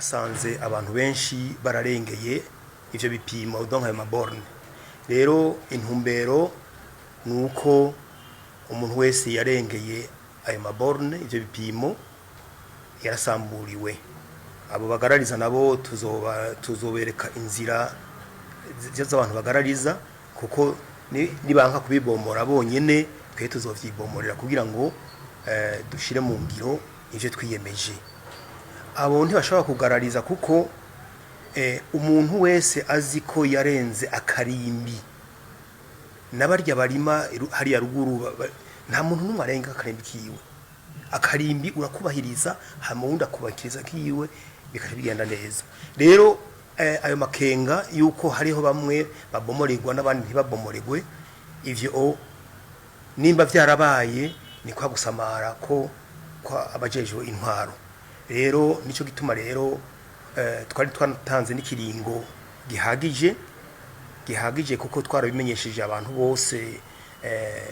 Twasanze abantu benshi bararengeye ivyo bipimo, donc ayo ma bornes. Rero intumbero ni uko umuntu wese yarengeye ayo ma bornes, ivyo bipimo, yarasamburiwe. Abo bagarariza nabo tuzoba tuzobereka inzira z'abantu bagarariza, kuko nibanka kubibomora bonyene, twe tuzovyibomorera kugira ngo dushire mu ngiro ivyo twiyemeje. Abo ntibashobora kugarariza, kuko umuntu wese azi ko yarenze akarimbi, n'abarya barima hariya ruguru, nta muntu n'umwe arenga akarimbi kiwe. Akarimbi urakubahiriza, hama uwundi akubahiriza kiwe, bikaca bigenda neza. Rero ayo makenga yuko hariho bamwe babomoregwa n'abandi ntibabomoregwe, ivyo nimba vyarabaye ni kwa gusamara ko kwa abajejwe intwaro. Rero nico gituma rero twari twatanze n'ikiringo gihagije, gihagije, kuko twarabimenyesheje abantu bose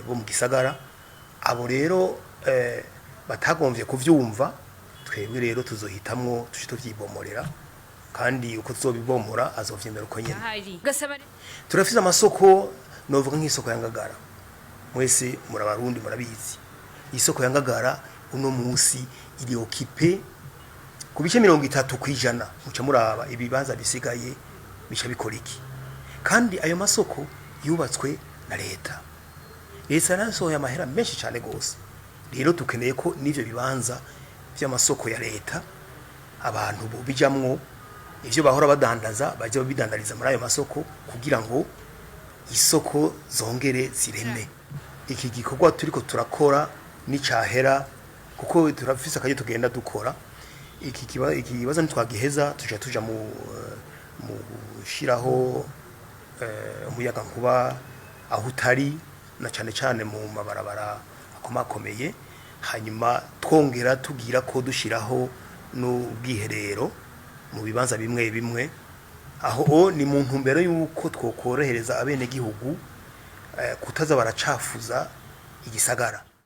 bo mu gisagara. Abo rero batagomvye kuvyumva, twebwe rero tuzohitamwo tuje tuvyibomorera, kandi uko tuzobibomora azovyemera uko nyene. Gasaba. Turafise amasoko, novuga nk'isoko ya Ngagara. Mwese murabarundi, murabizi, isoko ya Ngagara uno munsi iri occupée ku bice 30%. Muca muraba ibibanza bisigaye bica bikora iki? Kandi ayo masoko yubatswe na leta, leta yarasohoye amahera menshi cyane gose. Rero dukeneye ko n'ivyo bibanza vy'amasoko ya leta abantu bijamwo ivyo bahora badandaza, bajya babidandariza muri ayo masoko kugira ngo isoko zongere zireme. Iki gikorwa turiko turakora nicahera, kuko turafise akaryo tugenda dukora iki kibazo, ntitwagiheza tuja tuja mu gushiraho umuyaga nkuba aho utari, na cane cane mu mabarabara akomakomeye, hanyuma twongera tugira ko dushiraho n'ubwiherero mu bibanza bimwe bimwe. Aho o ni mu ntumbero y'uko twokorohereza abenegihugu kutaza baracafuza igisagara.